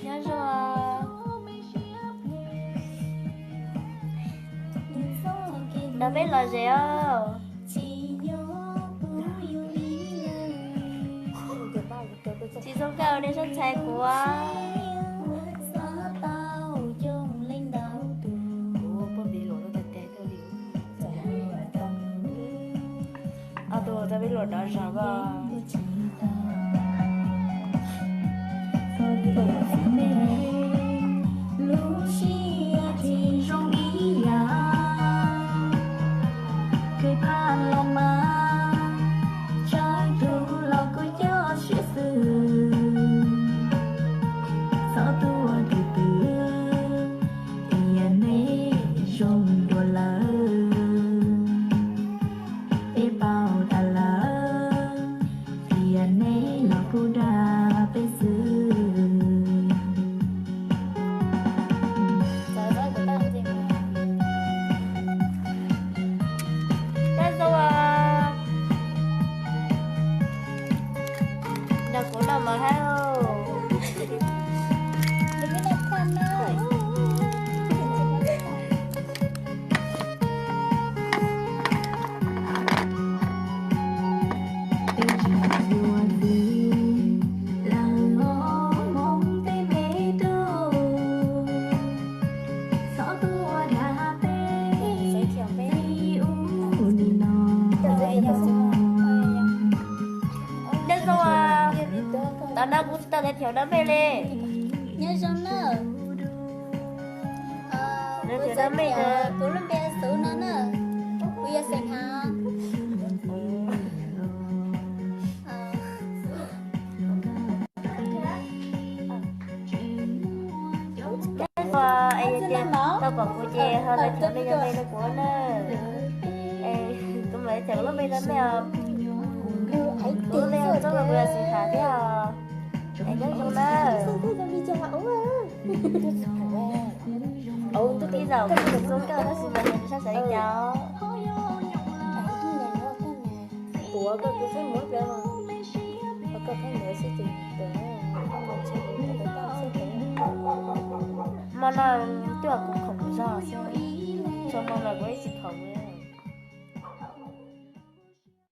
Nyob zoo. Nrog peb lom zem os. Tsis zoo kawg nej sab ntxhais kuv. Ob tug tau peb luag dov zog ko. Lub siab tsis zoo ib yam, kev pab los mas, tsaib tug los kuj coj siab xwb. Txhob tuaj tus twg, tias neb zoo dua lawm. Peb paub tas lawm, tias neb los kuj dag peb xwb. Dab zoo, nrog kuv noj mov hab. Tej tsis yuav ntxiv, lawv ua hmoov tej me tub, txhob tuaj dag peb, peb ua nim no. Nyob zoo, tam no kuv tsis tau tau thiab na mej li. Nyob zoo na. Kuv lub npe Xub no na, kuv yog xeem Hav. Tau pom kuv ces ho tau cov me cov me rau kuv na. Kuv mam li tau lub npe rau mej os. Kuv lub npe txoob los kuv yog xeem Hav thiab os. Es nyob zoo na. Ib zaug kuv tsis zoo kawg tab sis mas yog sab sawv li cas. Hmo no twb yog kuv khoom zog xwb, txhua hmo no kuv ib tsis khoom li.